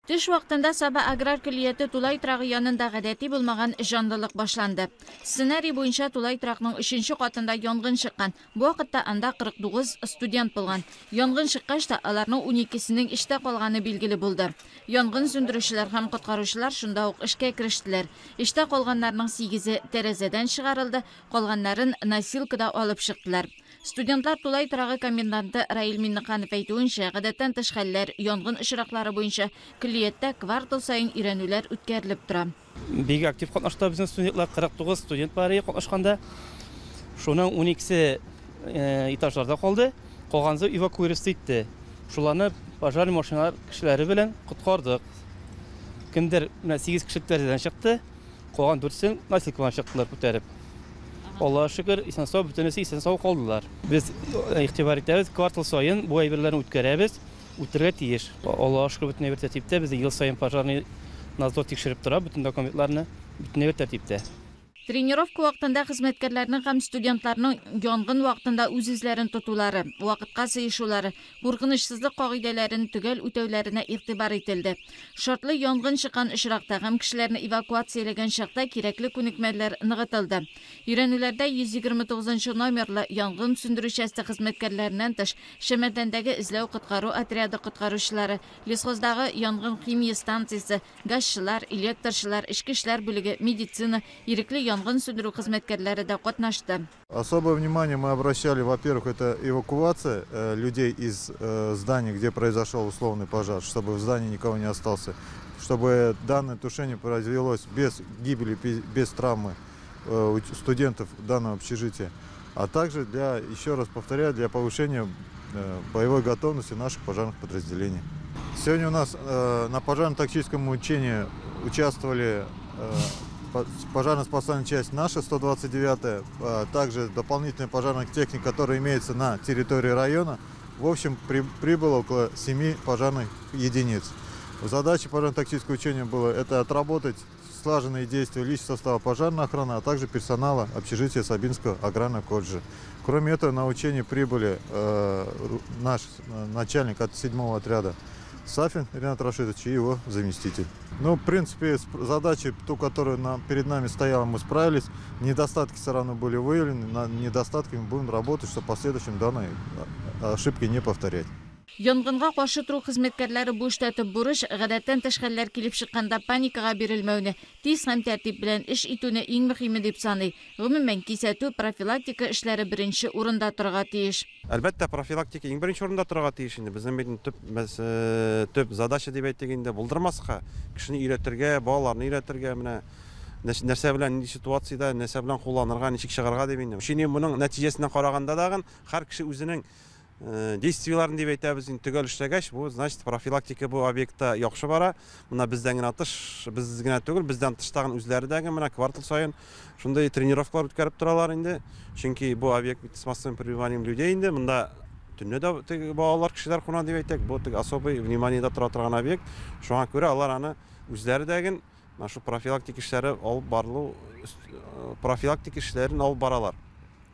Төш вакытында Саба аграр көллияте тулай торагы янында гадәти булмаган җанлылык башланды. Сценарий буенча тулай торакның өченче катында янгын чыккан. Бу вакытта анда 49 студент булган. Янгын чыккач та аларның 12сенең эчтә калганы билгеле булды. Янгын сүндерүчеләр һәм коткаручылар шунда ук эшкә керештеләр. Эчтә калганнарның 8-е тәрәзәдән чыгарылды, калганнарын носилкада алып чыктылар. Студентлар тулай торагы коменданты Раил Миннеханов әйтүенчә, гадәттән тыш хәлләр, янгын очраклары буенча көллияттә квартал саен өйрәнүләр үткәрелеп тора. Бик актив катнашты безнең студентлар, 49 студент бар иде катнашканда. Шуның 12-се этажларда калды, калганысы эвакуироваться итте. Шуларны пожарный машиналар кешеләре белән коткардык. Кемдер менә 8 кеше тәрәзәдән чыкты, калган 4-сен носилка белән чыктылар күтәреп. Аллаһ шөкер, исән сау, бөтенесе исән сау калдылар. Без игътибар итәбез, квартал саен бу әйберләрне үткәрәбез, үтергә тиеш. Аллаһ шөкер, бөтен әйбер тәртиптә, безне ел саен пожарный надзор тикшереп тора, бөтен документларны, бөтен әйбер тәртиптә. Тренировка вакытында хезмәткәрләрнең һәм студентларның янгын вакытында үз-үзләрен тотулары, вакытка сыешулары, куркынычсызлык кагыйдәләрен төгәл үтәүләренә игътибар ителде. Шартлы янгын чыккан очракта һәм кешеләрне эвакуацияләгән чакта кирәкле күнекмәләр ныгытылды. Өйрәнүләрдә 129 номерлы янгын сүндерү часте хезмәткәрләреннән тыш, Шәмәрдәндәге эзләү коткару отряды коткаручылары, Лесхоздагы янгын химия станциясе, газчылар, электрчылар, эчке эшләр бүлеге, медицина, ирекле янгын сүндерү хезмәткәрләре дә катнашты. Особое внимание мы обращали, во-первых, это эвакуация людей из здания, где произошел условный пожар, чтобы в здании никого не остался, чтобы данное тушение произвелось без гибели, без травмы студентов данного общежития, а также для, еще раз повторяю, для повышения боевой готовности наших пожарных подразделений. Сегодня у нас на пожарно-тактическом учении участвовали пожарно-спасательная часть наша, 129-я, также дополнительная пожарная техника, которая имеется на территории района. В общем, прибыло около 7 пожарных единиц. Задача пожарно-тактического учения было это отработать слаженные действия личного состава пожарной охраны, а также персонала общежития Сабинского аграрного колледжа. Кроме этого, на учение прибыли наш начальник от 7-го отряда Сафин Ренат Рашидович и его заместитель. В принципе, задачи, ту, которая перед нами стояла, мы справились. Недостатки все равно были выявлены. Над недостатками будем работать, чтобы в последующем данной ошибки не повторять. Янгынга каршы тору хезмәткәрләре бу эштә төп бурыч гадәттән тыш хәлләр килеп чыкканда паникага бирелмәүне, тиз һәм тәртип белән эш итүне иң мөһиме дип саный. Гомумән, кисәтү, профилактика эшләре беренче урында торырга тиеш. Әлбәттә, профилактика иң беренче урында торырга тиеш инде. Безнең бит төп задача дип әйтик инде, булдырмаска, кешене өйрәтергә, балаларны өйрәтергә, менә нәрсә белән, нинди ситуациядә, нәрсә белән кулланырга, ничек чыгарга дип инде. Чөнки моның нәтиҗәсенә караганда дагын һәр кеше үзенең действияләрен дип әйтәбез инде, төгәл эшләгәч, бу значит профилактика бу объектта яхшы бара. Менә бездән генә тыш, без генә түгел, бездән тыш тагын үзләре дә менә квартал саен шундый тренировкалар үткәреп торалар инде. Чөнки бу объект бит с массовым пребыванием людей инде, монда төнлә дә теге балалар, кешеләр куна дип әйтәк, бу теге особый вниманиедә тора торган объект. Шуңа күрә алар аны үзләре дә ген менә шу профилактик эшләре алып барылу, профилактик эшләрен алып баралар.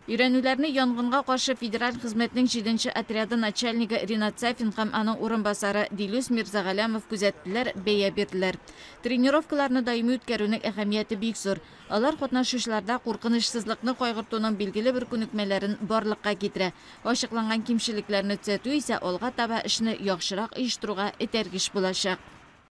Өйрәнүләрне янгынга каршы федераль хезмәтнең 7-нче отряды начальнигы Ринат Сафин һәм аның урынбасары Дилүс Мирзагалямов күзәттеләр, бәя бирделәр. Тренировкаларны даими үткәрүнең әһәмияте бик зур. Алар катнашучыларда куркынычсызлыкны кайгыртуның билгеле бер күнекмәләрен барлыкка китерә. Ачыкланган кимчелекләрне төзәтү исә алга таба эшне яхшырак оештыруга этәргеч булачак.